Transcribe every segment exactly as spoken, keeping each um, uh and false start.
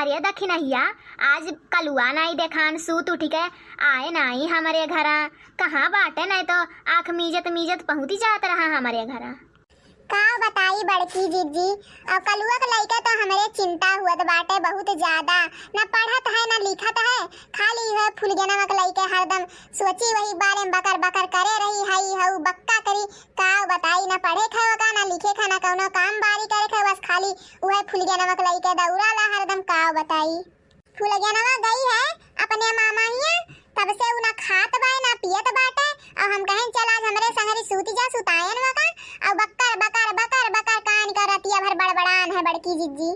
अरे दखिनहिया, आज कलुआ नाई देखान, सूत उठि के आए नाई हमरे घरा। कहाँ बाटे, नाई तो आँख मीजत मीजत पहुँचि जात रहा हमरे घरा। का बताई बड़की जिज्जी, अब कलुआ के लइके तो हमरे चिंता हुअत बाटे बहुत ज्यादा। न पढ़त है, न लिखत है, खाली है फुलगेनवा के लइके हरदम सोची वही बारे में बकर बकर करे रही, हई हऊ बक्का करी। का बताई, न पढ़े खाए का, न लिखे खा, न कौनो काम बारी करे खाए, बस खाली उहे फुलगेनवा के लइके दौड़ा ला हरदम। का बताई, फुलगेनवा गई है अपने मामा हिया, तब से उ ना खात बाए, ना पियत बाटे। अब हम कहें, "चल आज हमरे संगरी सूत जा, सुतायन वका।" अब बकर, बकर, बकर, बकर कान का रतिया भर बड़बड़ान है बड़की जिज्जी।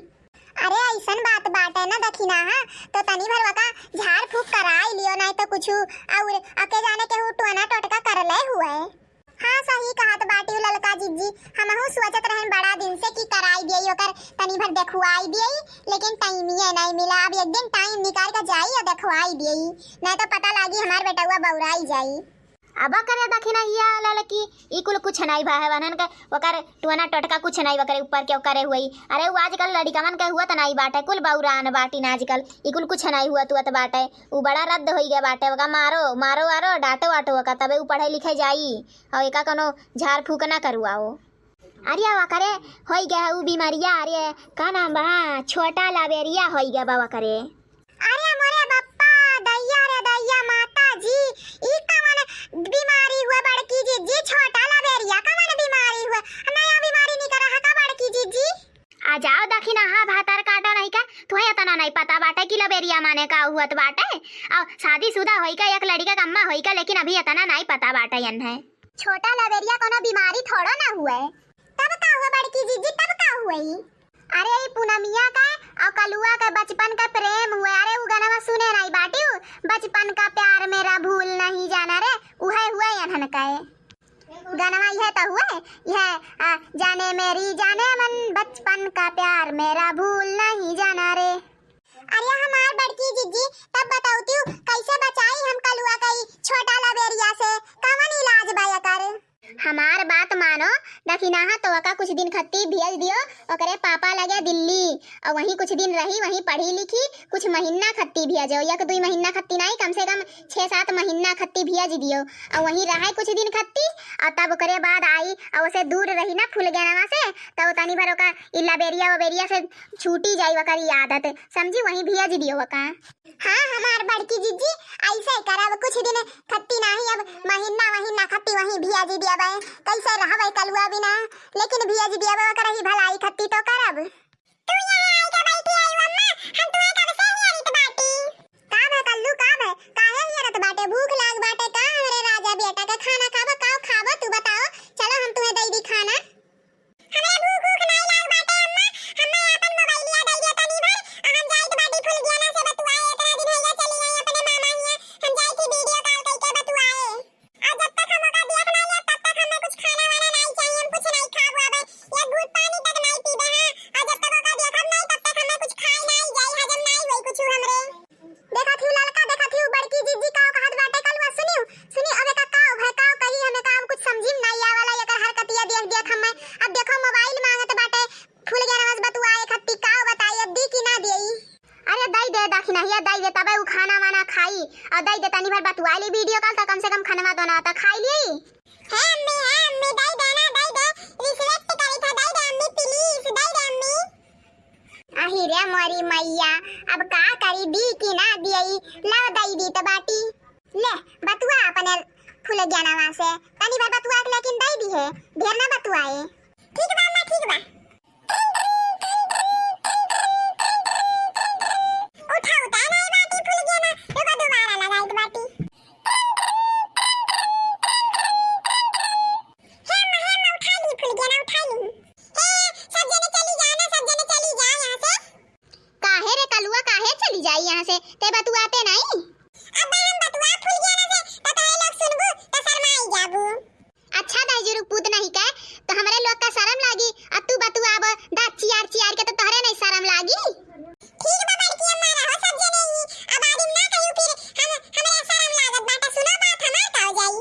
अरे, ऐसन बात बाटे ना दखिनहा, तो तनी भर वका झाड़ फूक कराई लियो, नाई तो कुछु और अके जाने केहू टोना टोटका कर ले हुए। हाँ, सही कहत बाटी ललका जिज्जी, हमहू सोचत रहन बड़ा दिन से कि कराई दियई ओकर, तनी भर देखुआई दियई, लेकिन टाइमिये नाई मिला। अब एक दिन टाइम निकाल के जाई और देखुआई दियई, नाई तो पता लागी हमार बेटउआ बौराई जाई। अब करे दखिनहिया ललकी, ई कुल कुछ नाई भा है, वनन के ओकर टोना टोटका कुछ नाई ओकरे ऊपर के करे हुई। अरे, उ आजकल लड़िकवन के हुआ त नाई बाटे, कुल बौरान बाटी ना आजकल, ई कुल कुछ नाई हुआ तुअत बाटे। उ बड़ा रद्द होई गया बाटे, ओका मारो, मारो आरो, डांटो वाटो ओका, तबे उ पढ़े लिखे जाई। और एका कोनो झाड़ फूक ना करुआओ। अरे ओकरे होई गया है उ बीमारिया, अरे का नाम बा, छोटा लबेरिया होई गया बा ओकरे। अरे मोरे बप्पा, दैया रे दैया, माता जी, ई कवन बीमारी हुआ बड़की जिज्जी, छोटा लबेरिया कवन बीमारी हुआ, नया बीमारी निकला है का बड़की जिज्जी? आ जाओ दखिनहा भातार काटा नहीं का, तुहे इतना नहीं पता बाटे कि लबेरिया माने का हुअत बाटे। और शादीशुदा होई का, एक लड़िका के अम्मा होई का, लेकिन अभी इतना नहीं पता बाटे एन्हे। छोटा लबेरिया कोनो बीमारी थोड़ो ना हुए। तब का हुआ बड़की जिज्जी, तब का हुई? अरे ई पूनमिया का और कलुआ का बचपन का प्रेम हुए। अरे उ गनवा सुने नहीं बाटिउ, बचपन का प्यार मेरा भूल नहीं जाना रे, उहे हुए एन्हन का। गनवा यह तो हुए, यह, आ, जाने मेरी जाने मन, बचपन का प्यार मेरा भूल नहीं जाना रे। अरे हमार बड़की जिज्जी, तब बतौतिउ कैसे बचाई हम कलुआ का ई छोटा लबेरिया से, कवन इलाज बा एकर? हमार बात मानो, दखिनहा तो ओका कुछ दिन खत्ती भेज दियो ओकरे पापा लगे दिल्ली, और वहीं कुछ दिन रही, वहीं पढ़ी लिखी, कुछ महीना खत्ती भेजो, एक दुई महीना खत्ती नहीं, कम से कम छः सात महीना खत्ती भेज दियो, और वहीं रहे कुछ दिन खत्ती, और तब ओकरे बाद आई, और उसे दूर रही ना फुलगेनवा से, तब तनी भर ओका ई लबेरिया वबेरिया से छूटी जाई ओकर ई आदत, समझी, वहीं भेज दियो ओका। हाँ, हमार बड़की जिज्जी, ऐसे करब, कुछ दिन खत्ती नाही, अब महीना, महीना खत्ती वहीं भेज दियब। कैसे रहबे कलुआ बिना, लेकिन भेज दियब, ओकर ही भलाई खत्ती तो करब। तू यहाँ आई के बैठी आई अम्मा, हम तुम्हें कब से हेरित बाटी। का भे कल्लू, का भे, काहे हेरत बाटे? भूख लाग बाटे का हमरे राजा बेटा के? खाना खाबो, का खाबो तू बताओ, चलो हम तुम्हें दे दी खाना। हमरा भूख ऊख नाई लाग बाटे अम्मा, हम्मे आपन मोबाइलिया दे दे तनी भर, आ हम जाइत बाटी फुलगेना से बतुआए, एतना दिन भइया चली गई अपने मामा हियां, हम जाइत ही वीडियो कॉल कइके बतुआए। और जब तक हम ओका देख नाई लेब, तब तक हम्मे कुछ खाना वाना नाई चाहिए, हम कुछ नाई खाब अब, एक घूंट पानी तक नाई पीबे, हाँ, और जब तक ओका देखब नाई, तब तक हम्मे कुछ खाए नाई जाई, हजम नाई होई कुछ हमरे। देखत हिउ ललका, देखत हिउ बड़की जिज्जी काव कहत बाटे कलुआ। सुनिउ, सुनिउ, अब एका काव भय, काव कही हमें, काव कुछ समझी में नाई आवाला, एकर हरकतिया देख देख हमें। अब देखो मोबाइल मांगत बाटे, फुलगेनवा से बतुआए खत्ती, काव बताई, अब दी कि ना देई? अरे दई दे दखिनहिया, दई दे, तबे उ खाना वाना खाई, और दई दे तनी भर बतुआ ली वीडियो कॉल, तो कम से कम खनवा दोना तो खाई ली। हे अम्मी, हे अम्मी, दई दे ना, दई दे, रिक्वेस्ट करी था, दई दे अम्मी, प्लीज, दई दे अम्मी। आही रे मोरी मैया, अब का करी, दी कि ना दियई? लाव दई दी त बाटी। ले, बतुआ अपने फुलगेनवा से, तनी भर बतुआ के लेकिन दई दी है, ढेर ना बतुआए। ठीक बा अम्मा, ठीक बा। उठा, उठा, नाई बाटी फुलगेना, एगो दोबारा लगाई त बाटी। हे अम्मा, हे अम्मा, उठा ली फुलगेना, उठा ली। ए, सब जने चली जा ना, सब जने चली जा यहाँ से। काहे रे कलुआ, काहे चली जाई यहाँ से? ते बतुआते नहीं? अब हम बतुआ फुलगेना से, तो तोहे लोग सुनबू, तो शर्माई जाबू। अच्छा दाई जुरुक पूत नहीं के, तो हमरे लोग का शर्म लागी, अब तू बतुआब, दाँत चियार चियार के, तो तोहरे नहीं शर्म लागी? ठीक बा बड़की अम्मा, रहो सब जने ही, अब आदिम ना कहियो फिर हम, हमरा शर्म लागत बाटे, सुनो बात हमार का हो जाई।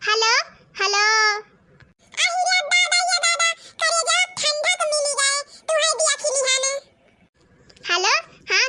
हेलो, हेलो। आही रे दादा, ये दादा, करेजा ठंडक मिली गए, तुहे दिया खिली है ने। हेलो, हाँ,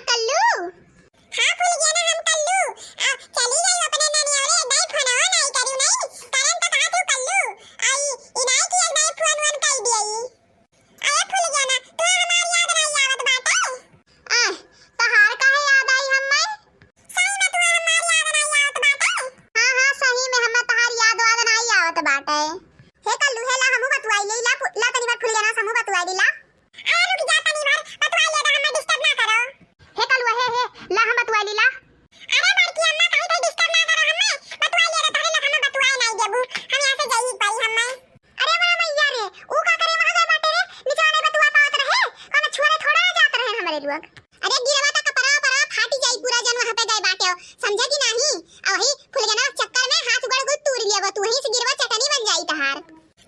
गिरवा त कपड़ा वपड़ा फाटी जाई, पूरा जन वहाँ पे गए बाटे हो, समझे कि नाही? अउ वही फुलगेना चक्कर में हाथ गोड़ कुल तूर लिया, तू वहीं से गिरवा चटनी बन जाई तहार।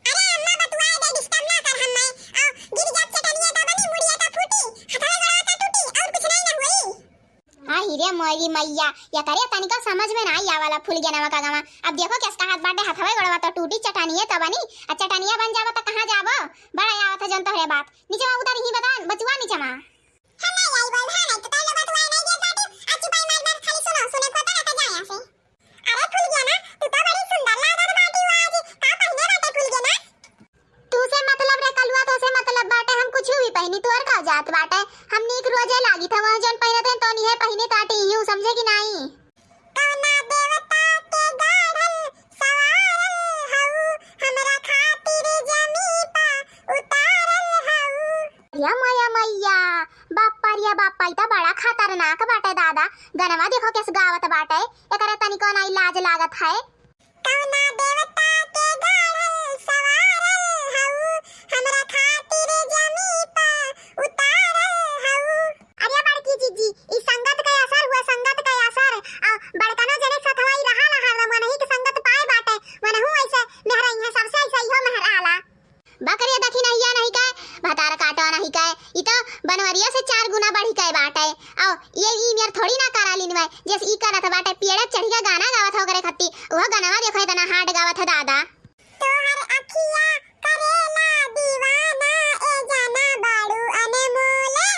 अरे अम्मा, बतुआ दे, disturb ना कर हम्मे। अउ गिर जात चटनिया त बनी, मुड़िया त फूटी, हथवा गोड़वा त टूटी, अउर कुछ नहीं ना होई। हाँ, हिरे मोरी मैया, या करे तनिको समझ में नाही आवाला फुलगेनवा का गवा। अब देखो कैसे कहत बाटे, हथवा गोड़वा त टूटी, चटनिया त बनी, आ चटनिया बन जावा त कहाँ जाबो? बड़ा आवत है जन तोहरे बात। नीचे मा उतर ही बता, बचुआ नीचे मा। हम ना आई बोल, हाँ, नहीं तो तोहरे बात हुआ नहीं देत बाटी। आ चुपाई मार मार खाली सुनो, सुने को तो ना तो जाए यहाँ से। अरे फुलगेना, तू तो बड़ी सुंदर लागत बाटी हो आज। का पहिने बाटे फुलगेना? तू से मतलब रे कलुआ, तो से मतलब बाटे, हम कुछ भी पहिनी, तोर का जात बाटे? हम नीक रोजे लागी था, वह जौन पहिनत है, तो नहीं है पहिने ताटी ही हूँ, समझे कि नाही? कवना देवता के गाढ़ल सवारल हऊ, हमरा खातिर जमी पा उतारल हऊ। या मैया मैया, बाप्पा रे बाप्पा, ई त बड़ा खतरनाक बाटे दादा। गनवा देखो कैसे गावत बाटे, एकरा तनिको नाई लाज लागत है। कवना देवता के गाढ़ल सवारल हऊ, हमरा खातिर जमी पा उतारल हऊ। अरे बड़की जीजी, ई संगत के असर हुआ, संगत के असर। आ बड़कनो जने सथवा ही रहा ला हरदम, वनही के संगत पाए बाटे, वनहू ऐसे मेहराई है, सबसे ऐसे इहो मेहराला। बकरिया दखिनहिया नहीं कहे, भतार काटो नहीं कहे, ई तो बनवरिया से चार गुना बढ़ी कहे बाटे। आओ, ये ई मेर थोड़ी ना करा लिनवे, जैसे ई करत बाटे, पेड़े चढ़ी के गाना गावत हो करे खत्ती, वो गाना देखो इतना hard गावत है दादा। तोहर अखिया करेला दीवाना, ए जाना बाड़ू अनमोले,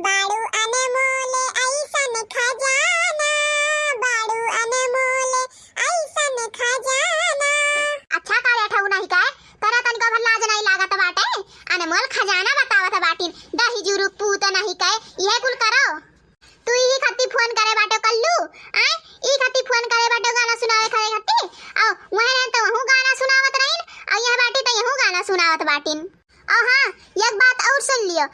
बाड़ू अनमोले ऐसन खजाना, बाड़ू अनमोले ऐसन खजाना। अच्छा का रे ठऊ नहीं कहे, तोरा तनिको भर लाज नहीं लागत बाटे? अनमोल खजाना बतावत बाटिन, दही जुरुक पूत नहीं कहे, इहे कुल करो। तू ई खत्ती फोन करे बाटो कल्लू, आय? ई खत्ती फोन करे बाटो गाना सुनावे खरे खत्ती? आओ, वहन तो वहू गाना सुनावत रहीन, अउ यह बाटी तो यहू गाना सुनावत बाटिन। अउ हाँ, एक बात अउर सुन लियो,